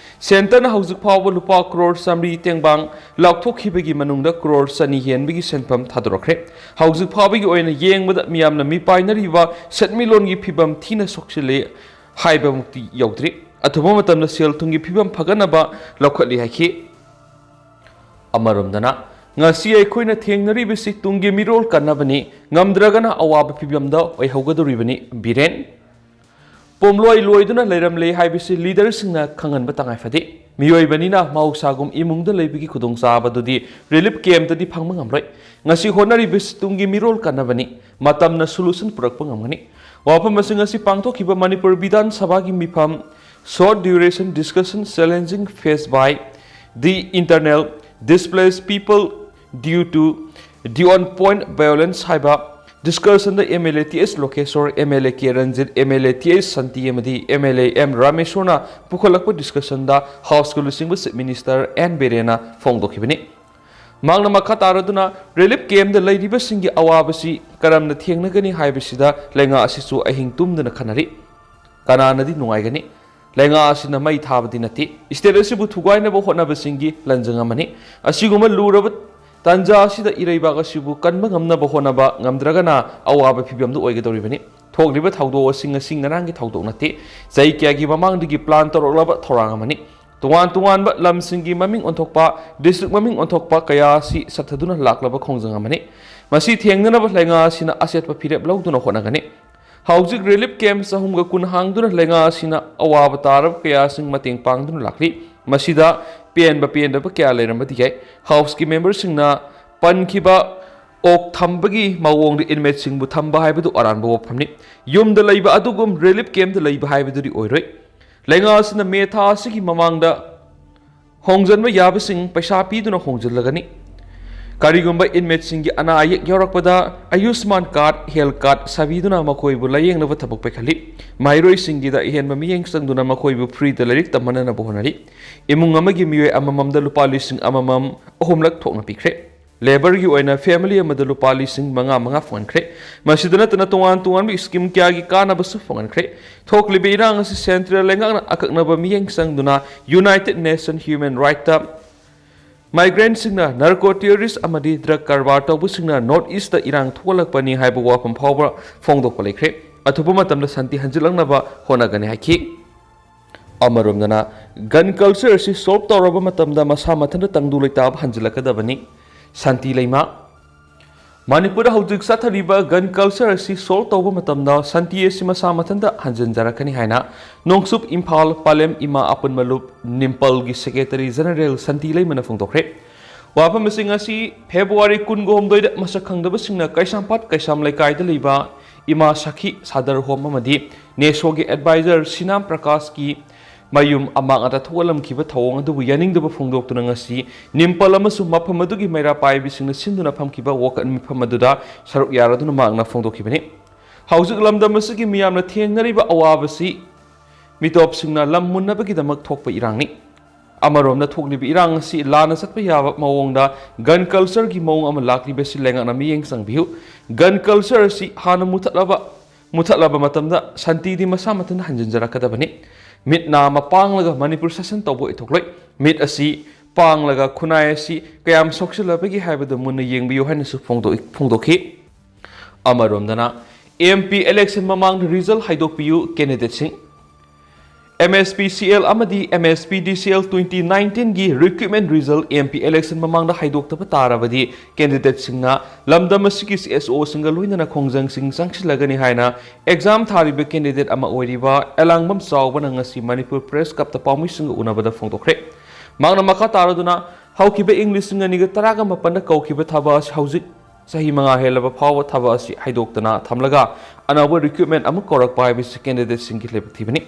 ꯁꯦꯟꯇꯔꯅ ꯍꯧꯖꯤꯛ ꯐꯥꯎꯕ ꯂꯨꯄꯥ ꯀ꯭ꯔꯣꯔ ꯆꯥꯃꯔꯤ ꯇꯦꯡꯕꯥꯡ ꯂꯥꯎꯊꯣꯛꯈꯤꯕꯒꯤ ꯃꯅꯨꯡꯗ ꯀ꯭ꯔꯣꯔ ꯆꯅꯤ ꯍꯦꯟꯕꯒꯤ ꯁꯦꯟꯐꯝ ꯊꯥꯗꯣꯔꯛꯈ꯭ꯔꯦ꯫ ꯍꯧꯖꯤꯛ ꯐꯥꯎꯕꯒꯤ ꯑꯣꯏꯅ ꯌꯦꯡꯕꯗ ꯃꯤꯌꯥꯝꯅ ꯃꯤꯄꯥꯏꯅꯔꯤꯕ ꯁꯦꯟꯃꯤꯠꯂꯣꯟꯒꯤ ꯐꯤꯕꯝ ꯊꯤꯅ ꯁꯣꯛꯆꯤꯜꯂꯦ ꯍꯥꯏꯕꯃꯨꯛꯇꯤ ꯌꯧꯗ꯭ꯔꯤ꯫ ꯑꯊꯨꯕ ꯃꯇꯝꯗ ꯁꯦꯜ ꯊꯨꯝꯒꯤ ꯐꯤꯕꯝ ꯐꯒꯠꯅꯕ ꯂꯧꯈꯠꯂꯤ ꯍꯥꯏꯈꯤ꯫ ꯑꯃꯔꯣꯝꯗꯅ, ꯉꯁꯤ ꯑꯩꯈꯣꯏꯅ ꯊꯦꯡꯅꯔꯤꯕꯁꯤ ꯇꯨꯡꯒꯤ ꯃꯤꯔꯣꯜ ꯀꯟꯅꯕꯅꯤ, ꯉꯝꯗ꯭ꯔꯒꯅ ꯑꯋꯥꯕ ꯐꯤꯕꯝꯗ ꯑꯣꯏꯍꯧꯒꯗꯧꯔꯤꯕꯅꯤ꯫ ꯕꯤꯔꯦꯟ꯫ ꯄꯣꯝꯂꯣꯏ ꯂꯣꯏꯗꯨꯅ ꯂꯩꯔꯝꯂꯦ ꯍꯥꯏꯕꯁꯤ ꯂꯤꯗꯔꯁꯤꯡꯅ ꯈꯪꯍꯟꯕ ꯇꯉꯥꯏ ꯐꯗꯦ꯫ ꯃꯤꯑꯣꯏꯕꯅꯤꯅ ꯃꯍꯧꯁꯥꯒꯨꯝ ꯏꯃꯨꯡꯗ ꯂꯩꯕꯒꯤ ꯈꯨꯗꯣꯡꯆꯥꯕꯗꯨꯗꯤ ꯔꯤꯂꯤꯐ ꯀꯦꯝꯞꯇꯗꯤ ꯐꯪꯕ ꯉꯝꯂꯣꯏ꯫ ꯉꯁꯤ ꯍꯣꯠꯅꯔꯤꯕꯁꯤ ꯇꯨꯡꯒꯤ ꯃꯤꯔꯣꯜ ꯀꯟꯅꯕꯅꯤ꯫ ꯃꯇꯝꯅ ꯁꯣꯂꯨꯁꯟ ꯄꯨꯔꯛꯄ ꯉꯝꯒꯅꯤ꯫ ꯋꯥꯐꯝ ꯑꯁꯤ ꯉꯁꯤ ꯄꯥꯡꯊꯣꯛꯈꯤꯕ ꯃꯅꯤꯄꯨꯔ ꯕꯤꯙꯥꯟ ꯁꯚꯥꯒꯤ ꯃꯤꯐꯝ Short Duration Discussion Challenging Faced by the Internal Displaced People Due to the On Point Violence ꯍꯥꯏꯕ ꯗꯤꯁꯀꯁꯟꯗ M L A T S Lokeshwar, M L A K Ranjit, M L A T S Shanti ꯑꯃꯗꯤ ꯑꯦꯝ ꯑꯦꯜ ꯑꯦ ꯑꯦꯝ ꯔꯥꯃꯦꯁꯣꯔꯅ ꯄꯨꯈꯠꯂꯛꯄ ꯗꯤꯁꯀꯁꯟꯗ ꯍꯥꯎꯁꯀꯤ ꯂꯨꯆꯤꯡꯕ chief minister N ꯕꯤꯔꯦꯟꯅ ꯐꯣꯡꯗꯣꯛꯈꯤꯕꯅꯤ꯫ ꯃꯍꯥꯛꯅ ꯃꯈꯥ ꯇꯥꯔꯗꯨꯅ ꯔꯤꯂꯤꯐ ꯀꯦꯝꯞꯇ ꯂꯩꯔꯤꯕꯁꯤꯡꯒꯤ ꯑꯋꯥꯕꯁꯤ ꯀꯔꯝꯅ ꯊꯦꯡꯅꯒꯅꯤ ꯍꯥꯏꯕꯁꯤꯗ ꯂꯩꯉꯥꯛ ꯑꯁꯤꯁꯨ ꯑꯍꯤꯡ ꯇꯨꯝꯗꯅ ꯈꯟꯅꯔꯤ꯫ ꯀꯅꯥꯅꯗꯤ ꯅꯨꯡꯉꯥꯏꯒꯅꯤ? ꯂꯩꯉꯥꯛ ꯑꯁꯤꯅ ꯃꯩ ꯊꯥꯕꯗꯤ ꯅꯠꯇꯦ꯫ ꯁ꯭ꯇꯦꯠ ꯑꯁꯤꯕꯨ ꯊꯨꯒꯥꯏꯅꯕ ꯍꯣꯠꯅꯕꯁꯤꯡꯒꯤ ꯂꯟꯖꯪ ꯑꯃꯅꯤ꯫ ꯑꯁꯤꯒꯨꯝꯕ ꯂꯨꯔꯕ ꯇꯥꯟꯖꯥ ꯑꯁꯤꯗ ꯏꯔꯩꯕꯥꯛ ꯑꯁꯤꯕꯨ ꯀꯟꯕ ꯉꯝꯅꯕ ꯍꯣꯠꯅꯕ ꯉꯝꯗ꯭ꯔꯒꯅ ꯑꯋꯥꯕ ꯐꯤꯕꯝꯗꯨ ꯑꯣꯏꯒꯗꯧꯔꯤꯕꯅꯤ꯫ ꯊꯣꯛꯂꯤꯕ ꯊꯧꯗꯣꯛ ꯑꯁꯤ ꯉꯁꯤ ꯉꯔꯥꯡꯒꯤ ꯊꯧꯗꯣꯛ ꯅꯠꯇꯦ꯫ ꯆꯍꯤ ꯀꯌꯥꯒꯤ ꯃꯃꯥꯡꯗꯒꯤ ꯄ꯭ꯂꯥꯟ ꯇꯧꯔꯛꯂꯕ ꯊꯧꯔꯥꯡ ꯑꯃꯅꯤ꯫ ꯇꯣꯉꯥꯟ ꯇꯣꯉꯥꯟꯕ ꯂꯝꯁꯤꯡꯒꯤ ꯃꯃꯤꯡ ꯑꯣꯟꯊꯣꯛꯄ, ꯗꯤꯁꯇ꯭ꯔꯤꯛ ꯃꯃꯤꯡ ꯑꯣꯟꯊꯣꯛꯄ ꯀꯌꯥ ꯑꯁꯤ ꯆꯠꯊꯗꯨꯅ ꯂꯥꯛꯂꯕ ꯈꯣꯡꯖꯪ ꯑꯃꯅꯤ꯫ ꯃꯁꯤ ꯊꯦꯡꯅꯅꯕ ꯂꯩꯉꯥꯛ ꯑꯁꯤꯅ ꯑꯆꯦꯠꯄ ꯐꯤꯔꯦꯞ ꯂꯧꯗꯨꯅ ꯍꯣꯠꯅꯒꯅꯤ꯫ ꯍꯧꯖꯤꯛ ꯔꯤꯂꯤꯐ ꯀꯦꯝꯞ ꯆꯍꯨꯝꯒ ꯀꯨꯟ ꯍꯥꯡꯗꯨꯅ ꯂꯩꯉꯥꯛ ꯑꯁꯤꯅ ꯑꯋꯥꯕ ꯇꯥꯔꯕ ꯀꯌꯥꯁꯤꯡ ꯃꯇꯦꯡ ꯄꯥꯡꯗꯨꯅ ꯂꯥꯛꯂꯤ꯫ ꯃꯁꯤꯗ ꯄꯦꯟꯕ ꯄꯦꯟꯗꯕ ꯀꯌꯥ ꯂꯩꯔꯝꯕꯗꯤ ꯌꯥꯏ꯫ ꯍꯥꯎꯁꯀꯤ ꯃꯦꯝꯕꯔꯁꯤꯡꯅ ꯄꯟꯈꯤꯕ ꯑꯣꯛ ꯊꯝꯕꯒꯤ ꯃꯑꯣꯡꯗ ꯏꯟꯃꯦꯠꯁꯤꯡꯕꯨ ꯊꯝꯕ ꯍꯥꯏꯕꯗꯨ ꯑꯔꯥꯟꯕ ꯋꯥꯐꯝꯅꯤ꯫ ꯌꯨꯝꯗ ꯂꯩꯕ ꯑꯗꯨꯒꯨꯝ ꯔꯤꯂꯤꯐ ꯀꯦꯝꯞꯇ ꯂꯩꯕ ꯍꯥꯏꯕꯗꯨꯗꯤ ꯑꯣꯏꯔꯣꯏ꯫ ꯂꯩꯉꯥꯛ ꯑꯁꯤꯅ ꯃꯦ ꯊꯥ ꯑꯁꯤꯒꯤ ꯃꯃꯥꯡꯗ ꯍꯣꯡꯖꯤꯟꯕ ꯌꯥꯕꯁꯤꯡ ꯄꯩꯁꯥ ꯄꯤꯗꯨꯅ ꯍꯣꯡꯖꯤꯜꯂꯒꯅꯤ꯫ ꯀꯔꯤꯒꯨꯝꯕ ꯏꯟꯃꯦꯠꯁꯤꯡꯒꯤ ꯑꯅꯥ ꯑꯌꯦꯛ ꯌꯥꯎꯔꯛꯄꯗ ꯑꯌꯨꯁꯃꯥꯟ ꯀꯥꯔꯗ, ꯍꯦꯜꯊ ꯀꯥꯔꯗ ꯁꯥꯕꯤꯗꯨꯅ ꯃꯈꯣꯏꯕꯨ ꯂꯥꯌꯦꯡꯅꯕ ꯊꯕꯛ ꯄꯥꯏꯈꯠꯂꯤ꯫ ꯃꯍꯩꯔꯣꯏꯁꯤꯡꯒꯤꯗ ꯑꯍꯦꯟꯕ ꯃꯤꯠꯌꯦꯡ ꯆꯪꯗꯨꯅ ꯃꯈꯣꯏꯕꯨ ꯐ꯭ꯔꯤꯗ ꯂꯥꯏꯔꯤꯛ ꯇꯝꯍꯟꯅꯅꯕ ꯍꯣꯠꯅꯔꯤ꯫ ꯏꯃꯨꯡ ꯑꯃꯒꯤ ꯃꯤꯑꯣꯏ ꯑꯃꯃꯝꯗ ꯂꯨꯄꯥ ꯂꯤꯁꯤꯡ ꯑꯃꯃꯝ ꯑꯍꯨꯝꯂꯛ ꯊꯣꯛꯅ ꯄꯤꯈ꯭ꯔꯦ꯫ ꯂꯦꯕꯔꯒꯤ ꯑꯣꯏꯅ ꯐꯦꯃꯤꯂꯤ ꯑꯃꯗ ꯂꯨꯄꯥ ꯂꯤꯁꯤꯡ ꯃꯉꯥ ꯃꯉꯥ ꯐꯪꯍꯟꯈ꯭ꯔꯦ꯫ ꯃꯁꯤꯗ ꯅꯠꯇꯅ ꯇꯣꯉꯥꯟ ꯇꯣꯉꯥꯟꯕ ꯁ꯭ꯀꯤꯝ ꯀꯌꯥꯒꯤ ꯀꯥꯟꯅꯕꯁꯨ ꯐꯪꯍꯟꯈ꯭ꯔꯦ꯫ ꯊꯣꯛꯂꯤꯕ ꯏꯔꯥꯡ ꯑꯁꯤ ꯁꯦꯟꯇ꯭ꯔꯦꯜ ꯂꯩꯉꯥꯛꯅ ꯑꯀꯛꯅꯕ ꯃꯤꯠꯌꯦꯡ ꯆꯪꯗꯨꯅ United nation human ꯔꯥꯏꯠꯇ ꯃꯥꯏꯒ꯭ꯔꯦꯟꯠꯁꯤꯡꯅ, narco terrorist ꯑꯃꯗꯤ ꯗ꯭ꯔꯒ ꯀꯔꯕꯥꯔ ꯇꯧꯕꯁꯤꯡꯅ ꯅꯣꯔꯠ ꯏꯁ꯭ꯠꯇ ꯏꯔꯥꯡ ꯊꯣꯛꯍꯜꯂꯛꯄꯅꯤ ꯍꯥꯏꯕ ꯋꯥꯐꯝ ꯐꯥꯎꯕ ꯐꯣꯡꯗꯣꯛꯄ ꯂꯩꯈ꯭ꯔꯦ꯫ ꯑꯊꯨꯕ ꯃꯇꯝꯗ ꯁꯥꯟꯇꯤ ꯍꯟꯖꯤꯜꯂꯛꯅꯕ ꯍꯣꯠꯅꯒꯅꯤ ꯍꯥꯏꯈꯤ꯫ ꯑꯃꯔꯣꯝꯗꯅ, ꯒꯟ ꯀꯜꯆꯔ ꯑꯁꯤ ꯁꯣꯜꯕ ꯇꯧꯔꯕ ꯃꯇꯝꯗ ꯃꯁꯥ ꯃꯊꯟꯇ ꯇꯪꯗꯨ ꯂꯩꯇꯥꯕ ꯍꯟꯖꯤꯜꯂꯛꯀꯗꯕꯅꯤ꯫ ꯁꯥꯟꯇꯤ ꯂꯩꯃ꯫ ꯃꯅꯤꯄꯨꯔꯗ ꯍꯧꯖꯤꯛ ꯆꯠꯊꯔꯤꯕ gun culture ꯑꯁꯤ solve ꯇꯧꯕ ꯃꯇꯝꯗ ꯁꯥꯟꯇꯤ ꯑꯁꯤ ꯃꯁꯥ ꯃꯊꯟꯇ ꯍꯟꯖꯤꯟꯖꯔꯛꯀꯅꯤ ꯍꯥꯏꯅ ꯅꯣꯡꯆꯨꯞ ꯏꯝꯐꯥꯜ ꯄꯂꯦꯝ ꯏꯃꯥ ꯑꯄꯨꯟꯕ ꯂꯨꯞ ꯅꯤꯝꯄꯜꯒꯤ secretary general ꯁꯥꯟꯇꯤ ꯂꯩꯃꯅ ꯐꯣꯡꯗꯣꯛꯈ꯭ꯔꯦ꯫ ꯋꯥꯐꯝꯁꯤꯡ ꯑꯁꯤ ꯐꯦꯕ꯭ꯔꯨꯋꯥꯔꯤ ꯀꯨꯟꯒ ꯍꯨꯝꯗꯣꯏꯗ ꯃꯁꯛ ꯈꯪꯗꯕꯁꯤꯡꯅ ꯀꯩꯁꯥꯝꯄꯥꯠ ꯀꯩꯁꯥꯝ ꯂꯩꯀꯥꯏꯗ ꯂꯩꯕ ꯏꯃꯥ ꯁꯈꯤ ꯁꯥꯗꯔ ꯍꯣꯝ ꯑꯃꯗꯤ ꯅꯦꯁꯣꯒꯤ advisor ꯁꯤꯅꯥꯝ ꯄ꯭ꯔꯀꯥꯁꯀꯤ ꯃꯌꯨꯝ ꯑꯃꯥꯡ ꯑꯇꯥ ꯊꯣꯛꯍꯜꯂꯝꯈꯤꯕ ꯊꯧꯑꯣꯡ ꯑꯗꯨꯕꯨ ꯌꯥꯅꯤꯡꯗꯕ ꯐꯣꯡꯗꯣꯛꯇꯨꯅ ꯉꯁꯤ ꯅꯤꯝꯄꯜ ꯑꯃꯁꯨꯡ ꯃꯐꯝ ꯑꯗꯨꯒꯤ ꯃꯩꯔꯥ ꯄꯥꯏꯕꯤꯁꯤꯡꯅ ꯁꯤꯟꯗꯨꯅ ꯐꯝꯈꯤꯕ ꯋꯥꯀꯠ ꯃꯤꯐꯝ ꯑꯗꯨꯗ ꯁꯔꯨꯛ ꯌꯥꯔꯗꯨꯅ ꯃꯍꯥꯛꯅ ꯐꯣꯡꯗꯣꯛꯈꯤꯕꯅꯤ꯫ ꯍꯧꯖꯤꯛ ꯂꯝꯗꯝ ꯑꯁꯤꯒꯤ ꯃꯤꯌꯥꯝꯅ ꯊꯦꯡꯅꯔꯤꯕ ꯑꯋꯥꯕꯁꯤ ꯃꯤꯇꯣꯞꯁꯤꯡꯅ ꯂꯝ ꯃꯨꯟꯅꯕꯒꯤꯗꯃꯛ ꯊꯣꯛꯄ ꯏꯔꯥꯡꯅꯤ꯫ ꯑꯃꯔꯣꯝꯗ ꯊꯣꯛꯂꯤꯕ ꯏꯔꯥꯡ ꯑꯁꯤ ꯂꯥꯟꯅ ꯆꯠꯄ ꯌꯥꯕ ꯃꯑꯣꯡꯗ gun cultureꯒꯤ ꯃꯑꯣꯡ ꯑꯃ ꯂꯥꯛꯂꯤꯕꯁꯤ ꯂꯩꯉꯥꯛꯅ ꯃꯤꯠꯌꯦꯡ ꯆꯪꯕꯤꯌꯨ꯫ Gun culture ꯑꯁꯤ ꯍꯥꯟꯅ ꯃꯨꯊꯠꯂꯕ, ꯃꯨꯊꯠꯂꯕ ꯃꯇꯝꯗ ꯁꯥꯟꯇꯤꯗꯤ ꯃꯁꯥ ꯃꯊꯟꯇ ꯍꯟꯖꯤꯟꯖꯔꯛꯀꯗꯕꯅꯤ꯫ ꯃꯤꯠ ꯅꯥ ꯑꯃ ꯄꯥꯡꯂꯒ ꯃꯅꯤꯄꯨꯔ ꯁꯥꯁꯟ ꯇꯧꯕ ꯑꯣꯏꯊꯣꯛꯂꯣꯏ꯫ ꯃꯤꯠ ꯑꯁꯤ ꯄꯥꯡꯂꯒ ꯈꯨꯟꯅꯥꯏ ꯑꯁꯤ ꯀꯌꯥꯝ ꯁꯣꯛꯆꯤꯜꯂꯕꯒꯦ ꯍꯥꯏꯕꯗꯨ ꯃꯨꯟꯅ ꯌꯦꯡꯕꯤꯌꯨ ꯍꯥꯏꯅꯁꯨ ꯐꯣꯡꯗꯣꯛꯏ-, ꯐꯣꯡꯗꯣꯛꯈꯤ꯫ ꯑꯃꯔꯣꯝꯗꯅ, MP election ꯃꯃꯥꯡꯗ result ꯍꯥꯏꯗꯣꯛꯄꯤꯌꯨ candidateꯁꯤꯡ꯫ MSPCL ꯑꯃꯗꯤ MSPDCL twenty nineteenꯒꯤ recruitment result MP election ꯃꯃꯥꯡꯗ ꯍꯥꯏꯗꯣꯛꯇꯕ ꯇꯥꯔꯕꯗꯤ candidateꯁꯤꯡꯅ ꯂꯝꯗꯝ ꯑꯁꯤꯒꯤ CSOꯁꯤꯡꯒ ꯂꯣꯏꯅꯅ ꯈꯣꯡꯖꯪꯁꯤꯡ ꯆꯪꯁꯤꯜꯂꯒꯅꯤ ꯍꯥꯏꯅ exam ꯊꯥꯔꯤꯕ candidate ꯑꯃ ꯑꯣꯏꯔꯤꯕ ꯑꯦꯂꯥꯡꯕꯝ ꯆꯥꯎꯕꯅ ꯉꯁꯤ ꯃꯅꯤꯄꯨꯔ Press Clubꯇ ꯄꯥꯎꯃꯤꯁꯤꯡꯒ ꯎꯅꯕꯗ ꯐꯣꯡꯗꯣꯛꯈ꯭ꯔꯦ꯫ ꯃꯍꯥꯛꯅ ꯃꯈꯥ ꯇꯥꯔꯗꯨꯅ, ꯍꯧꯈꯤꯕ ꯏꯪ ꯂꯤꯁꯤꯡ ꯑꯅꯤꯒ ꯇꯔꯥꯒ ꯃꯥꯄꯟꯗ ꯀꯧꯈꯤꯕ ꯊꯕꯛ ꯑꯁꯤ ꯍꯧꯖꯤꯛ ꯆꯍꯤ ꯃꯉꯥ ꯍꯦꯜꯂꯕ ꯐꯥꯎꯕ ꯊꯕꯛ ꯑꯁꯤ ꯍꯥꯏꯗꯣꯛꯇꯅ ꯊꯝꯂꯒ ꯑꯅꯧꯕ recruitment ꯑꯃ ꯀꯧꯔꯛꯄ ꯍꯥꯏꯕꯁꯤ candidateꯁꯤꯡꯒꯤ ꯂꯥꯏꯕꯛ ꯊꯤꯕꯅꯤ꯫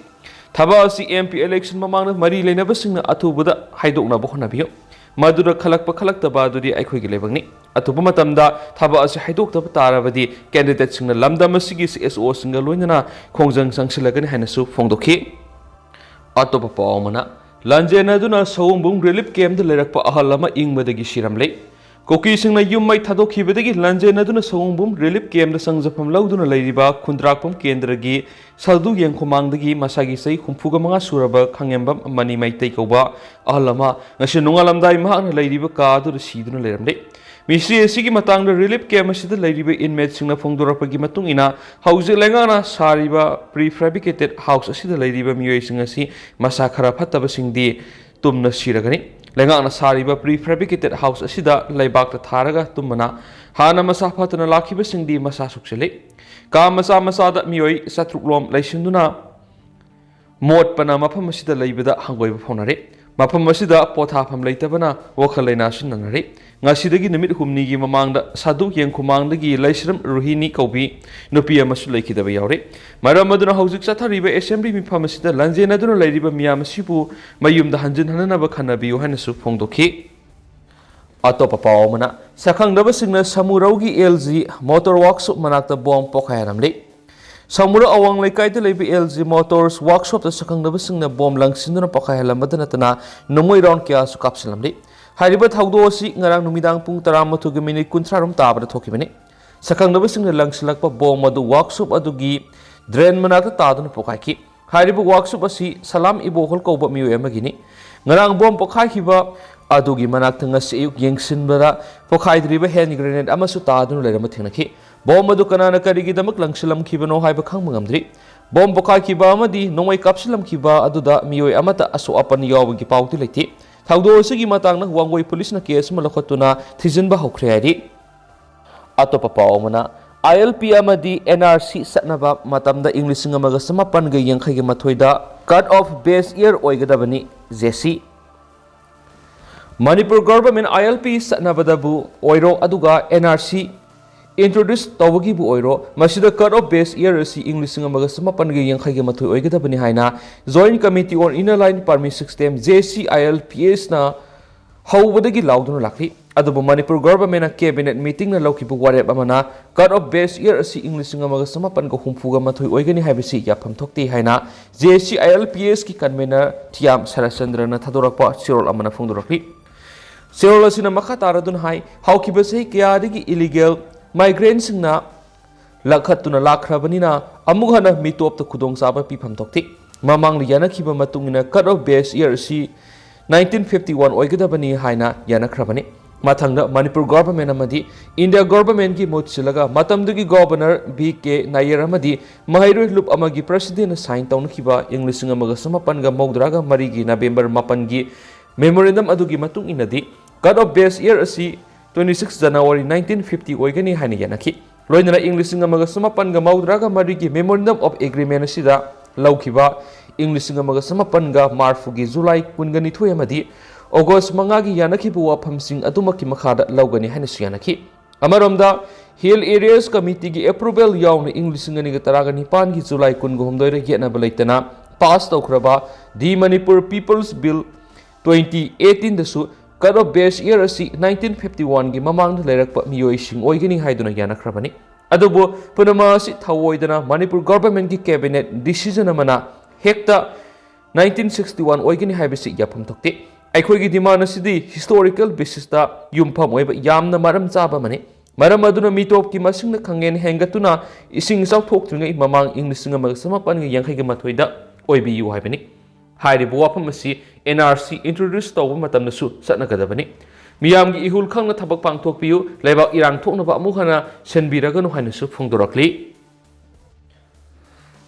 ꯊꯕꯛ ꯑꯁꯤ MP election ꯃꯃꯥꯡꯗ ꯃꯔꯤ ꯂꯩꯅꯕꯁꯤꯡꯅ ꯑꯊꯨꯕꯗ ꯍꯥꯏꯗꯣꯛꯅꯕ ꯍꯣꯠꯅꯕꯤꯌꯨ꯫ ꯃꯗꯨꯗ ꯈꯜꯂꯛꯄ ꯈꯜꯂꯛꯇꯕ ꯑꯗꯨꯗꯤ ꯑꯩꯈꯣꯏꯒꯤ ꯂꯥꯏꯕꯛꯅꯤ꯫ ꯑꯊꯨꯕ ꯃꯇꯝꯗ ꯊꯕꯛ ꯑꯁꯤ ꯍꯥꯏꯗꯣꯛꯇꯕ ꯇꯥꯔꯕꯗꯤ candidateꯁꯤꯡꯅ ꯂꯝꯗꯝ ꯑꯁꯤꯒꯤ CSOꯁꯤꯡꯒ ꯂꯣꯏꯅꯅ ꯈꯣꯡꯖꯪ ꯆꯪꯁꯤꯜꯂꯒꯅꯤ ꯍꯥꯏꯅꯁꯨ ꯐꯣꯡꯗꯣꯛꯈꯤ꯫ ꯑꯇꯣꯞꯄ ꯄꯥꯎ ꯑꯃꯅ, ꯂꯥꯟꯖꯦꯟꯅꯗꯨꯅ ꯁꯑꯣꯝꯕꯨꯡ relief campꯇ ꯂꯩꯔꯛꯄ ꯑꯍꯜ ꯑꯃ ꯏꯪꯕꯗꯒꯤ ꯁꯤꯔꯝꯂꯦ꯫ ꯀꯨꯀꯤꯁꯤꯡꯅ ꯌꯨꯝ ꯃꯩ ꯊꯥꯗꯣꯛꯈꯤꯕꯗꯒꯤ ꯂꯥꯟꯖꯦꯟꯅꯗꯨꯅ ꯁꯑꯣꯝꯕꯨꯡ relief campꯇ ꯆꯪꯖꯐꯝ ꯂꯧꯗꯨꯅ ꯂꯩꯔꯤꯕ ꯈꯨꯟꯗ꯭ꯔꯥꯛꯄꯝ ꯀꯦꯟꯗ꯭ꯔꯒꯤ ꯁꯜꯗꯨ ꯌꯦꯡꯈꯣꯃꯥꯡꯗꯒꯤ ꯃꯁꯥꯒꯤ ꯆꯍꯤ ꯍꯨꯝꯐꯨꯒ ꯃꯉꯥ ꯁꯨꯔꯕ ꯈꯥꯉꯦꯝꯕꯝ ꯃꯅꯤ ꯃꯩꯇꯩ ꯀꯧꯕ ꯑꯍꯜ ꯑꯃ ꯉꯁꯤ ꯅꯣꯡꯉꯥꯜꯂꯝꯗꯥꯏ ꯃꯍꯥꯛꯅ ꯂꯩꯔꯤꯕ ꯀꯥ ꯑꯗꯨꯗ ꯁꯤꯗꯨꯅ ꯂꯩꯔꯝꯂꯦ꯫ ꯃꯤꯁꯤ ꯑꯁꯤꯒꯤ ꯃꯇꯥꯡꯗ relief camp ꯑꯁꯤꯗ ꯂꯩꯔꯤꯕ inmateꯁꯤꯡꯅ ꯐꯣꯡꯗꯣꯔꯛꯄꯒꯤ ꯃꯇꯨꯡ ꯏꯟꯅ, ꯍꯧꯖꯤꯛ ꯂꯩꯉꯥꯛꯅ ꯁꯥꯔꯤꯕ prefabricated house ꯑꯁꯤꯗ ꯂꯩꯔꯤꯕ ꯃꯤꯑꯣꯏꯁꯤꯡ ꯑꯁꯤ ꯃꯁꯥ ꯈꯔ ꯐꯠꯇꯕꯁꯤꯡꯗꯤ ꯇꯨꯝꯅ ꯁꯤꯔꯒꯅꯤ꯫ ꯂꯩꯉꯥꯛꯅ ꯁꯥꯔꯤꯕ prefabricated house ꯑꯁꯤꯗ ꯂꯩꯕꯥꯛꯇ ꯊꯥꯔꯒ ꯇꯨꯝꯕꯅ ꯍꯥꯟꯅ ꯃꯁꯥ ꯐꯠꯇꯅ ꯂꯥꯛꯈꯤꯕꯁꯤꯡꯗꯤ ꯃꯁꯥ ꯁꯣꯛꯆꯤꯜꯂꯤ꯫ ꯀꯥ ꯃꯆꯥ ꯃꯆꯥꯗ ꯃꯤꯑꯣꯏ ꯆꯥꯇ꯭ꯔꯨꯛ ꯂꯣꯝ ꯂꯩꯁꯤꯟꯗꯨꯅ ꯃꯣꯠꯄꯅ ꯃꯐꯝ ꯑꯁꯤꯗ ꯂꯩꯕꯗ ꯍꯪꯒꯣꯏꯕ ꯐꯥꯎꯅꯔꯤ꯫ ꯃꯐꯝ ꯑꯁꯤꯗ ꯄꯣꯊꯥꯐꯝ ꯂꯩꯇꯕꯅ ꯋꯥꯈꯜ ꯂꯩꯅꯥꯁꯨ ꯅꯅꯔꯤ꯫ ꯉꯁꯤꯗꯒꯤ ꯅꯨꯃꯤꯠ ꯍꯨꯝꯅꯤꯒꯤ ꯃꯃꯥꯡꯗ ꯁꯥꯗꯨ ꯌꯦꯡꯈꯨꯃꯥꯡꯗꯒꯤ ꯂꯩꯁ꯭ꯔꯝ ꯔꯣꯍꯤꯅꯤ ꯀꯧꯕꯤ ꯅꯨꯄꯤ ꯑꯃꯁꯨ ꯂꯩꯈꯤꯗꯕ ꯌꯥꯎꯔꯤ꯫ ꯃꯔꯝ ꯑꯗꯨꯅ ꯍꯧꯖꯤꯛ ꯆꯠꯊꯔꯤꯕ assembly ꯃꯤꯐꯝ ꯑꯁꯤꯗ ꯂꯥꯟꯖꯦꯟꯅꯗꯨꯅ ꯂꯩꯔꯤꯕ ꯃꯤꯌꯥꯝ ꯑꯁꯤꯕꯨ ꯃꯌꯨꯝꯗ ꯍꯟꯖꯤꯟꯍꯟꯅꯅꯕ ꯈꯟꯅꯕꯤꯌꯨ ꯍꯥꯏꯅꯁꯨ ꯐꯣꯡꯗꯣꯛꯈꯤ꯫ ꯑꯇꯣꯞꯄ ꯄꯥꯎ ꯑꯃꯅ, ꯁꯛꯈꯪꯗꯕꯁꯤꯡꯅ ꯁꯃꯨꯔꯧꯒꯤ LG motor workshop ꯃꯅꯥꯛꯇ ꯕꯣꯝ ꯄꯣꯈꯥꯏꯍꯜꯂꯝꯂꯤ꯫ ꯁꯃꯨꯔꯧ ꯑꯋꯥꯡ ꯂꯩꯀꯥꯏꯗ ꯂꯩꯕ LG Motors workshopꯇ ꯁꯛꯈꯪꯗꯕꯁꯤꯡꯅ ꯕꯣꯝ ꯂꯪꯁꯤꯟꯗꯨꯅ ꯄꯣꯈꯥꯏꯍꯜꯂꯝꯕꯗ ꯅꯠꯇꯅ ꯅꯣꯡꯃꯩ round ꯀꯌꯥꯁꯨ ꯀꯥꯞꯁꯤꯜꯂꯝꯂꯤ꯫ ꯍꯥꯏꯔꯤꯕ ꯊꯧꯗꯣꯛ ꯑꯁꯤ ꯉꯔꯥꯡ ꯅꯨꯃꯤꯗꯥꯡ ꯄꯨꯡ ꯇꯔꯥꯃꯥꯊꯣꯏꯒꯤ minute ꯀꯨꯟꯊ꯭ꯔꯥ ꯔꯣꯝ ꯇꯥꯕꯗ ꯊꯣꯛꯈꯤꯕꯅꯤ꯫ ꯁꯛꯈꯪꯗꯕꯁꯤꯡꯅ ꯂꯪꯁꯤꯜꯂꯛꯄ ꯕꯣꯝ ꯑꯗꯨ workshop ꯑꯗꯨꯒꯤ drain ꯃꯅꯥꯛꯇ ꯇꯥꯗꯨꯅ ꯄꯣꯈꯥꯏꯈꯤ꯫ ꯍꯥꯏꯔꯤꯕ workshop ꯑꯁꯤ ꯁꯂꯥꯝ ꯏꯕꯣꯍꯜ ꯀꯧꯕ ꯃꯤꯑꯣꯏ ꯑꯃꯒꯤꯅꯤ꯫ ꯉꯔꯥꯡ ꯕꯣꯝ ꯄꯣꯈꯥꯏꯈꯤꯕ ꯑꯗꯨꯒꯤ ꯃꯅꯥꯛꯇ ꯉꯁꯤ ꯑꯌꯨꯛ ꯌꯦꯡꯁꯤꯟꯕꯗ ꯄꯣꯈꯥꯏꯗ꯭ꯔꯤꯕ hand grenade ꯑꯃꯁꯨ ꯇꯥꯗꯨꯅ ꯂꯩꯔꯝꯕ ꯊꯦꯡꯅꯈꯤ꯫ ꯕꯣꯝ ꯑꯗꯨ ꯀꯅꯥꯅ ꯀꯔꯤꯒꯤꯗꯃꯛ ꯂꯪꯁꯤꯜꯂꯝꯈꯤꯕꯅꯣ ꯍꯥꯏꯕ ꯈꯪꯕ ꯉꯝꯗ꯭ꯔꯤ꯫ ꯕꯣꯝ ꯄꯣꯈꯥꯏꯈꯤꯕ ꯑꯃꯗꯤ ꯅꯣꯡꯃꯩ ꯀꯥꯞꯁꯤꯜꯂꯝꯈꯤꯕ ꯑꯗꯨꯗ ꯃꯤꯑꯣꯏ ꯑꯃꯠꯇ ꯑꯁꯣꯛ ꯑꯄꯟ ꯌꯥꯎꯕꯒꯤ ꯄꯥꯎꯗꯤ ꯂꯩꯇꯦ꯫ ꯊꯧꯗꯣꯛ ꯑꯁꯤꯒꯤ ꯃꯇꯥꯡꯗ ꯋꯥꯡꯒꯣꯏ ꯄꯨꯂꯤꯁꯅ case ꯑꯃ ꯂꯧꯈꯠꯇꯨꯅ ꯊꯤꯖꯤꯟꯕ ꯍꯧꯈ꯭ꯔꯦ ꯍꯥꯏꯔꯤ꯫ ꯑꯇꯣꯞꯄ ꯄꯥꯎ ꯑꯃꯅ, ILP ꯑꯃꯗꯤ NRC ꯆꯠꯅꯕ ꯃꯇꯝꯗ ꯏꯪ ꯂꯤꯁꯤꯡ ꯑꯃꯒ ꯆꯃꯥꯄꯟꯒ ꯌꯥꯡꯈꯩꯒ ꯃꯥꯊꯣꯏꯗ cut off base year ꯑꯣꯏꯒꯗꯕꯅꯤ, JC꯫ ꯃꯅꯤꯄꯨꯔ government ILP ꯆꯠꯅꯕꯗꯕꯨ ꯑꯣꯏꯔꯣ, ꯑꯗꯨꯒ NRC introduce ꯇꯧꯕꯒꯤꯕꯨ ꯑꯣꯏꯔꯣ, ꯃꯁꯤꯗ cut off base year ꯑꯁꯤ ꯏꯪ ꯂꯤꯁꯤꯡ ꯑꯃꯒ ꯆꯃꯥꯄꯟꯒ ꯌꯥꯡꯈꯩꯒ ꯃꯥꯊꯣꯏ ꯑꯣꯏꯒꯗꯕꯅꯤ ꯍꯥꯏꯅ Joint Committee on Inner Line Permit System, JCILPSꯅ ꯍꯧꯕꯗꯒꯤ ꯂꯥꯎꯗꯨꯅ ꯂꯥꯛꯂꯤ꯫ ꯑꯗꯨꯕꯨ ꯃꯅꯤꯄꯨꯔ governmentꯅ cabinet meetingꯅ ꯂꯧꯈꯤꯕ ꯋꯥꯔꯦꯞ ꯑꯃꯅ cut off base year ꯑꯁꯤ ꯏꯪ ꯂꯤꯁꯤꯡ ꯑꯃꯒ ꯆꯃꯥꯄꯟꯒ ꯍꯨꯝꯐꯨꯒ ꯃꯥꯊꯣꯏ ꯑꯣꯏꯒꯅꯤ ꯍꯥꯏꯕꯁꯤ ꯌꯥꯐꯝ ꯊꯣꯛꯇꯦ ꯍꯥꯏꯅ JCILPSꯀꯤ convener ꯊꯤꯌꯥꯝ ꯁꯔꯠꯆꯟꯗ꯭ꯔꯅ ꯊꯥꯗꯣꯔꯛꯄ ꯆꯦꯔꯣꯜ ꯑꯃꯅ ꯐꯣꯡꯗꯣꯔꯛꯂꯤ꯫ ꯆꯦꯔꯣꯜ ꯑꯁꯤꯅ ꯃꯈꯥ ꯇꯥꯔꯗꯨꯅ ꯍꯥꯏ, ꯍꯧꯈꯤꯕ ꯆꯍꯤ ꯀꯌꯥꯗꯒꯤ illegal migrantꯁꯤꯡꯅ ꯂꯥꯛꯈꯠꯇꯨꯅ ꯂꯥꯛꯈ꯭ꯔꯕꯅꯤꯅ ꯑꯃꯨꯛ ꯍꯟꯅ ꯃꯤꯇꯣꯞꯇ ꯈꯨꯗꯣꯡꯆꯥꯕ ꯄꯤꯐꯝ ꯊꯣꯛꯇꯦ꯫ ꯃꯃꯥꯡꯗ ꯌꯥꯅꯈꯤꯕ ꯃꯇꯨꯡ ꯏꯟꯅ cut off base year ꯑꯁꯤ nineteen fifty one ꯑꯣꯏꯒꯗꯕꯅꯤ ꯍꯥꯏꯅ ꯌꯥꯅꯈ꯭ꯔꯕꯅꯤ꯫ ꯃꯊꯪꯗ ꯃꯅꯤꯄꯨꯔ government ꯑꯃꯗꯤ India governmentꯒꯤ ꯃꯍꯨꯠ ꯁꯤꯜꯂꯒ ꯃꯇꯝꯗꯨꯒꯤ governor ꯕꯤ ꯀꯦ ꯅꯥꯌꯔ ꯑꯃꯗꯤ ꯃꯍꯩꯔꯣꯏ ꯂꯨꯞ ꯑꯃꯒꯤ presidentꯅ sign ꯇꯧꯅꯈꯤꯕ ꯏꯪ ꯂꯤꯁꯤꯡ ꯑꯃꯒ ꯆꯃꯥꯄꯟꯒ ꯃꯧꯗ꯭ꯔꯥꯒ ꯃꯔꯤꯒꯤ November ꯃꯥꯄꯟꯒꯤ Memorandum ꯑꯗꯨꯒꯤ ꯃꯇꯨꯡ ꯏꯟꯅꯗꯤ, cut off base year ꯑꯁꯤ twenty six January nineteen fifty ꯑꯣꯏꯒꯅꯤ ꯍꯥꯏꯅ ꯌꯥꯅꯈꯤ꯫ ꯂꯣꯏꯅꯅ ꯏꯪ ꯂꯤꯁꯤꯡ ꯑꯃꯒ ꯆꯃꯥꯄꯟꯒ ꯃꯧꯗ꯭ꯔꯥꯒ ꯃꯔꯤꯒꯤ Memorandum of Agreement ꯑꯁꯤꯗ ꯂꯧꯈꯤꯕ ꯏꯪ ꯂꯤꯁꯤꯡ ꯑꯃꯒ ꯆꯃꯥꯄꯟꯒ ꯃꯔꯤꯐꯨꯒꯤ July ꯀꯨꯟꯒ ꯅꯤꯊꯣꯏ ꯑꯃꯗꯤ August ꯃꯉꯥꯒꯤ ꯌꯥꯅꯈꯤꯕ ꯋꯥꯐꯝꯁꯤꯡ ꯑꯗꯨꯃꯛꯀꯤ ꯃꯈꯥꯗ ꯂꯧꯒꯅꯤ ꯍꯥꯏꯅꯁꯨ ꯌꯥꯅꯈꯤ꯫ ꯑꯃꯔꯣꯝꯗ, Hill Areas Committeeꯒꯤ approval ꯌꯥꯎꯅ ꯏꯪ ꯂꯤꯁꯤꯡ ꯑꯅꯤꯒ ꯇꯔꯥꯒ ꯅꯤꯄꯥꯟꯒꯤ July ꯀꯨꯟꯒ ꯍꯨꯝꯗꯣꯏꯗ ꯌꯦꯠꯅꯕ ꯂꯩꯇꯅ pass ꯇꯧꯈ꯭ꯔꯕ The Manipur People's Bill twenty eighteenꯗꯁꯨ cut off base year ꯑꯁꯤ nineteen fifty oneꯒꯤ ꯃꯃꯥꯡꯗ ꯂꯩꯔꯛꯄ ꯃꯤꯑꯣꯏꯁꯤꯡ ꯑꯣꯏꯒꯅꯤ ꯍꯥꯏꯗꯨꯅ ꯌꯥꯅꯈ꯭ꯔꯕꯅꯤ꯫ ꯑꯗꯨꯕꯨ ꯄꯨꯝꯅꯃꯛ ꯑꯁꯤ ꯊꯧꯑꯣꯏꯗꯅ ꯃꯅꯤꯄꯨꯔ governmentꯀꯤ cabinet decision ꯑꯃꯅ ꯍꯦꯛꯇ nineteen sixty one ꯑꯣꯏꯒꯅꯤ ꯍꯥꯏꯕꯁꯤ ꯌꯥꯐꯝ ꯊꯣꯛꯇꯦ꯫ ꯑꯩꯈꯣꯏꯒꯤ demand ꯑꯁꯤꯗꯤ historical basisꯇ ꯌꯨꯝꯐꯝ ꯑꯣꯏꯕ ꯌꯥꯝꯅ ꯃꯔꯝ ꯆꯥꯕ ꯑꯃꯅꯤ꯫ ꯃꯔꯝ ꯑꯗꯨꯅ ꯃꯤꯇꯣꯞꯀꯤ ꯃꯁꯤꯡꯅ ꯈꯪꯍꯦꯟ ꯍꯦꯟꯒꯠꯇꯨꯅ ꯏꯁꯤꯡ ꯏꯆꯥꯎ ꯊꯣꯛꯇ꯭ꯔꯤꯉꯩ ꯃꯃꯥꯡ ꯏꯪ ꯂꯤꯁꯤꯡ ꯑꯃꯒ ꯆꯃꯥꯄꯟꯒ ꯌꯥꯡꯈꯩꯒ ꯃꯥꯊꯣꯏꯗ ꯑꯣꯏꯕꯤꯌꯨ ꯍꯥꯏꯕꯅꯤ꯫ ꯍꯥꯏꯔꯤꯕ ꯋꯥꯐꯝ ꯑꯁꯤ N R C introduce ꯇꯧꯕ ꯃꯇꯝꯗꯁꯨ ꯆꯠꯅꯒꯗꯕꯅꯤ꯫ ꯃꯤꯌꯥꯝꯒꯤ ꯏꯍꯨꯜ ꯈꯪꯅ ꯊꯕꯛ ꯄꯥꯡꯊꯣꯛꯄꯤꯌꯨ, ꯂꯩꯕꯥꯛ ꯏꯔꯥꯡ ꯊꯣꯛꯅꯕ ꯑꯃꯨꯛ ꯍꯟꯅ ꯁꯤꯟꯕꯤꯔꯒꯅꯨ ꯍꯥꯏꯅꯁꯨ ꯐꯣꯡꯗꯣꯔꯛꯂꯤ꯫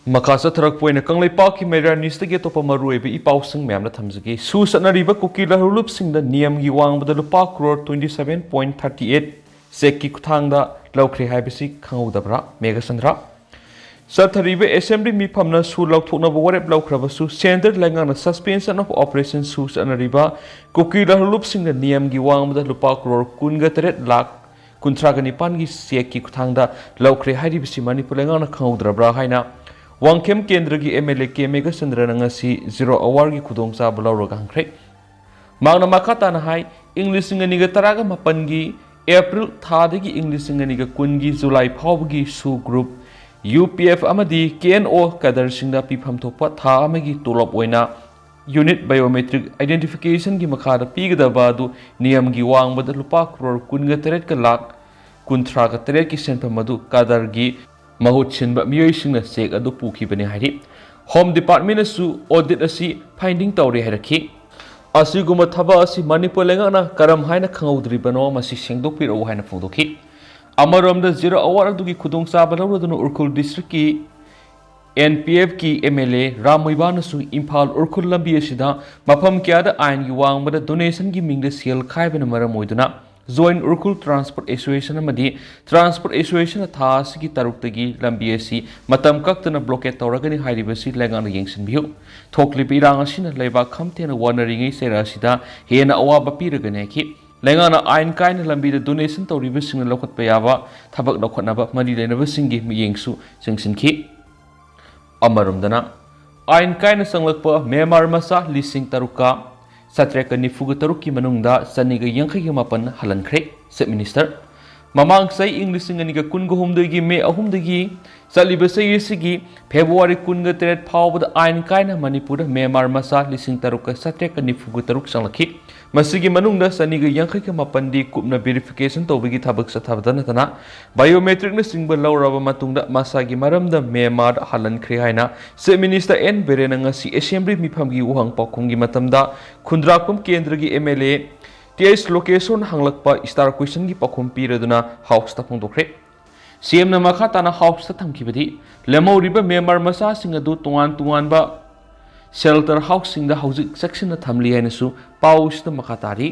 ꯃꯈꯥ ꯆꯠꯊꯔꯛꯄ ꯑꯣꯏꯅ ꯀꯪꯂꯩꯄꯥꯛꯀꯤ ꯃꯩꯔꯥ ꯅ꯭ꯌꯨꯁꯇꯒꯤ ꯑꯇꯣꯞꯄ ꯃꯔꯨꯑꯣꯏꯕ ꯏ ꯄꯥꯎꯁꯤꯡ ꯃꯌꯥꯝꯅ ꯊꯝꯖꯒꯦ꯫ ꯁꯨ ꯆꯠꯅꯔꯤꯕ ꯀꯨꯀꯤ ꯂꯍꯨꯂꯨꯞꯁꯤꯡꯗ ꯅꯤꯌꯝꯒꯤ ꯋꯥꯡꯃꯗ ꯂꯨꯄꯥ crore twenty seven point thirty eight ꯆꯦꯛꯀꯤ ꯈꯨꯠꯊꯥꯡꯗ ꯂꯧꯈ꯭ꯔꯦ ꯍꯥꯏꯕꯁꯤ ꯈꯪꯍꯧꯗꯕ꯭ꯔꯥ, ꯃꯦꯘꯆꯟꯗ꯭ꯔ? ꯆꯠꯊꯔꯤꯕ assembly ꯃꯤꯐꯝꯅ ꯁꯨ ꯂꯧꯊꯣꯛꯅꯕ ꯋꯥꯔꯦꯞ ꯂꯧꯈ꯭ꯔꯕꯁꯨ, centre ꯂꯩꯉꯥꯛꯅ suspension of operation ꯁꯨ ꯆꯠꯅꯔꯤꯕ ꯀꯨꯀꯤ ꯂꯍꯨꯂꯨꯞꯁꯤꯡꯗ ꯅꯤꯌꯝꯒꯤ ꯋꯥꯡꯃꯗ ꯂꯨꯄꯥ ꯀ꯭ꯔꯣꯔ ꯀꯨꯟꯒ ꯇꯔꯦꯠ ꯂꯥꯈ ꯀꯨꯟꯊ꯭ꯔꯥꯒ ꯅꯤꯄꯥꯟꯒꯤ ꯆꯦꯛꯀꯤ ꯈꯨꯠꯊꯥꯡꯗ ꯂꯧꯈ꯭ꯔꯦ ꯍꯥꯏꯔꯤꯕꯁꯤ ꯃꯅꯤꯄꯨꯔ ꯂꯩꯉꯥꯛꯅ ꯈꯪꯍꯧꯗ꯭ꯔꯕ꯭ꯔꯥ ꯍꯥꯏꯅ ꯋꯥꯡꯈꯦꯝ ꯀꯦꯟꯗ꯭ꯔꯒꯤ M L A ꯀꯦ ꯃꯦꯘꯆꯟꯗ꯭ꯔꯅ ꯉꯁꯤ Zero Hourꯒꯤ ꯈꯨꯗꯣꯡꯆꯥꯕ ꯂꯧꯔꯒ ꯍꯪꯈ꯭ꯔꯦ꯫ ꯃꯍꯥꯛꯅ ꯃꯈꯥ ꯇꯥꯅ ꯍꯥꯏ, ꯏꯪ ꯂꯤꯁꯤꯡ ꯑꯅꯤꯒ ꯇꯔꯥꯒ ꯃꯥꯄꯟꯒꯤ April ꯊꯥꯗꯒꯤ ꯏꯪ ꯂꯤꯁꯤꯡ ꯑꯅꯤꯒ ꯀꯨꯟꯒꯤ July ꯐꯥꯎꯕꯒꯤ ꯁꯨ group, U P F ꯑꯃꯗꯤ K N O cadreꯁꯤꯡꯗ ꯄꯤꯐꯝ ꯊꯣꯛꯄ ꯊꯥ ꯑꯃꯒꯤ ꯇꯣꯂꯣꯞ ꯑꯣꯏꯅ unit biometric identificationꯒꯤ ꯃꯈꯥꯗ ꯄꯤꯒꯗꯕ ꯑꯗꯨ ꯅꯤꯌꯝꯒꯤ ꯋꯥꯡꯃꯗ ꯂꯨꯄꯥ ꯀ꯭ꯔꯣꯔ ꯀꯨꯟꯒ ꯇꯔꯦꯠꯀ ꯂꯥꯈ ꯀꯨꯟꯊ꯭ꯔꯥꯒ ꯇꯔꯦꯠꯀꯤ ꯁꯦꯟꯐꯝ ꯑꯗꯨ cadreꯒꯤ ꯃꯍꯨꯠ ꯁꯤꯟꯕ ꯃꯤꯑꯣꯏꯁꯤꯡꯅ ꯆꯦꯛ ꯑꯗꯨ ꯄꯨꯈꯤꯕꯅꯤ ꯍꯥꯏꯔꯤ꯫ Home Departmentꯅꯁꯨ audit ꯑꯁꯤ finding ꯇꯧꯔꯦ ꯍꯥꯏꯔꯛꯈꯤ꯫ ꯑꯁꯤꯒꯨꯝꯕ ꯊꯕꯛ ꯑꯁꯤ ꯃꯅꯤꯄꯨꯔ ꯂꯩꯉꯥꯛꯅ ꯀꯔꯝ ꯍꯥꯏꯅ ꯈꯪꯍꯧꯗ꯭ꯔꯤꯕꯅꯣ, ꯃꯁꯤ ꯁꯦꯡꯗꯣꯛꯄꯤꯔꯛꯎ ꯍꯥꯏꯅ ꯐꯣꯡꯗꯣꯛꯈꯤ꯫ ꯑꯃꯔꯣꯝꯗ, Zero Hour ꯑꯗꯨꯒꯤ ꯈꯨꯗꯣꯡꯆꯥꯕ ꯂꯧꯔꯗꯨꯅ ꯎꯈ꯭ꯔꯨꯜ districtꯀꯤ ꯑꯦꯟ ꯄꯤ ꯑꯦꯐꯀꯤ ꯑꯦꯝ ꯑꯦꯜ ꯑꯦ ꯔꯥꯝ ꯃꯣꯏꯕꯥꯅꯁꯨ ꯏꯝꯐꯥꯜ ꯎꯔꯈꯨꯜ ꯂꯝꯕꯤ ꯑꯁꯤꯗ ꯃꯐꯝ ꯀꯌꯥꯗ ꯑꯥꯏꯟꯒꯤ ꯋꯥꯡꯃꯗ ꯗꯣꯅꯦꯁꯟꯒꯤ ꯃꯤꯡꯗ ꯁꯦꯜ ꯈꯥꯏꯕꯅ ꯃꯔꯝ ꯑꯣꯏꯗꯨꯅ ꯖꯣꯏꯟ ꯎꯔꯈꯨꯜ ꯇ꯭ꯔꯥꯟꯁꯄꯣꯔꯠ ꯑꯦꯁꯣꯁꯤꯌꯦꯁꯟ ꯑꯃꯗꯤ ꯇ꯭ꯔꯥꯟꯁꯄꯣꯔꯠ ꯑꯦꯁꯣꯁꯤꯌꯦꯁꯟꯅ ꯊꯥ ꯑꯁꯤꯒꯤ ꯇꯔꯨꯛꯇꯒꯤ ꯂꯝꯕꯤ ꯑꯁꯤ ꯃꯇꯝ ꯀꯛꯇꯅ ꯕ꯭ꯂꯣꯀꯦꯠ ꯇꯧꯔꯒꯅꯤ ꯍꯥꯏꯔꯤꯕꯁꯤ ꯂꯩꯉꯥꯛꯅ ꯌꯦꯡꯁꯤꯟꯕꯤꯌꯨ꯫ ꯊꯣꯛꯂꯤꯕ ꯏꯔꯥꯡ ꯑꯁꯤꯅ ꯂꯩꯕꯥꯛ ꯈꯝ ꯊꯦꯡꯅ ꯋꯥꯅꯔꯤꯉꯩ ꯆꯩꯔꯥ ꯑꯁꯤꯗ ꯍꯦꯟꯅ ꯑꯋꯥꯕ ꯄꯤꯔꯒꯅꯤ ꯍꯥꯏꯈꯤ꯫ ꯂꯩꯉꯥꯛꯅ ꯑꯥꯏꯟ ꯀꯥꯏꯅ ꯂꯝꯕꯤꯗ ꯗꯣꯅꯦꯁꯟ ꯇꯧꯔꯤꯕꯁꯤꯡꯅ ꯂꯧꯈꯠꯄ ꯌꯥꯕ ꯊꯕꯛ ꯂꯧꯈꯠꯅꯕ ꯃꯔꯤ ꯂꯩꯅꯕꯁꯤꯡꯒꯤ ꯃꯤꯠꯌꯦꯡꯁꯨ ꯆꯪꯁꯤꯟꯈꯤ꯫ ꯑꯃꯔꯣꯝꯗꯅ, ꯑꯥꯏꯟ ꯀꯥꯏꯅ ꯆꯪꯂꯛꯄ ꯃ꯭ꯌꯥꯟꯃꯥꯔ ꯃꯆꯥ ꯂꯤꯁꯤꯡ ꯇꯔꯨꯛꯀ ꯆꯥꯇ꯭ꯔꯦꯠꯀ ꯅꯤꯐꯨꯒ ꯇꯔꯨꯛꯀꯤ ꯃꯅꯨꯡꯗ ꯆꯅꯤꯒ ꯌꯥꯡꯈꯩꯒ ꯃꯥꯄꯟ ꯍꯜꯍꯟꯈ꯭ꯔꯦ꯫ ꯆꯤꯐ ꯃꯤꯅꯤꯁꯇꯔ, ꯃꯃꯥꯡ ꯆꯍꯤ ꯏꯪ ꯂꯤꯁꯤꯡ ꯑꯅꯤꯒ ꯀꯨꯟꯒ ꯍꯨꯝꯗꯣꯏꯒꯤ ꯃꯦ ꯑꯍꯨꯝꯗꯒꯤ ꯆꯠꯂꯤꯕ ꯆꯍꯤ ꯑꯁꯤꯒꯤ ꯐꯦꯕ꯭ꯔꯨꯋꯥꯔꯤ ꯀꯨꯟꯒ ꯇꯔꯦꯠ ꯐꯥꯎꯕꯗ ꯑꯥꯏꯟ ꯀꯥꯏꯅ ꯃꯅꯤꯄꯨꯔꯗ ꯃ꯭ꯌꯥꯟꯃꯥꯔ ꯃꯆꯥ ꯂꯤꯁꯤꯡ ꯇꯔꯨꯛꯀ ꯆꯥꯇ꯭ꯔꯦꯠꯀ ꯅꯤꯐꯨꯒ ꯇꯔꯨꯛ ꯆꯪꯂꯛꯈꯤ꯫ ꯃꯁꯤꯒꯤ ꯃꯅꯨꯡꯗ ꯆꯅꯤꯒ ꯌꯥꯡꯈꯩꯒ ꯃꯥꯄꯟꯗꯤ ꯀꯨꯞꯅ ꯚꯦꯔꯤꯐꯤꯀꯦꯁꯟ ꯇꯧꯕꯒꯤ ꯊꯕꯛ ꯆꯠꯊꯕꯇ ꯅꯠꯇꯅ ꯕꯥꯏꯑꯣꯃꯦꯇ꯭ꯔꯤꯛꯅꯆꯤꯡꯕ ꯂꯧꯔꯕ ꯃꯇꯨꯡꯗ ꯃꯁꯥꯒꯤ ꯃꯔꯝꯗ ꯃ꯭ꯌꯥꯟꯃꯥꯔꯗ ꯍꯜꯍꯟꯈ꯭ꯔꯦ ꯍꯥꯏꯅ ꯆꯤꯐ ꯃꯤꯅꯤꯁꯇꯔ ꯑꯦꯟ ꯕꯤꯔꯦꯟꯅ ꯉꯁꯤ ꯑꯦꯁꯦꯝꯕ꯭ꯂꯤ ꯃꯤꯐꯝꯒꯤ ꯋꯥꯍꯪ ꯄꯥꯎꯈꯨꯝꯒꯤ ꯃꯇꯝꯗ ꯈꯨꯟꯗ꯭ꯔꯥꯛꯄꯝ ꯀꯦꯟꯗ꯭ꯔꯒꯤ M L A T H ꯂꯣꯀꯦꯁꯣꯔꯅ ꯍꯪꯂꯛꯄ ꯏꯁꯇꯥꯔ ꯀ꯭ꯋꯦꯁꯟꯒꯤ ꯄꯥꯎꯈꯨꯝ ꯄꯤꯔꯗꯨꯅ ꯍꯥꯎꯁꯇ ꯐꯣꯡꯗꯣꯛꯈ꯭ꯔꯦ꯫ ꯁꯤ ꯑꯦꯝꯅ ꯃꯈꯥ ꯇꯥꯅ ꯍꯥꯎꯁꯇ ꯊꯝꯈꯤꯕꯗꯤ, ꯂꯦꯝꯍꯧꯔꯤꯕ ꯃ꯭ꯌꯥꯟꯃꯥꯔ ꯃꯆꯥꯁꯤꯡ ꯑꯗꯨ ꯇꯣꯉꯥꯟ ꯇꯣꯉꯥꯟꯕ ꯁꯦꯜꯇꯔ ꯍꯥꯎꯁꯁꯤꯡꯗ ꯍꯧꯖꯤꯛ ꯆꯦꯛꯁꯤꯟꯅ ꯊꯝꯂꯤ ꯍꯥꯏꯅꯁꯨ ꯄꯥꯎ ꯑꯁꯤꯗ ꯃꯈꯥ ꯇꯥꯔꯤ꯫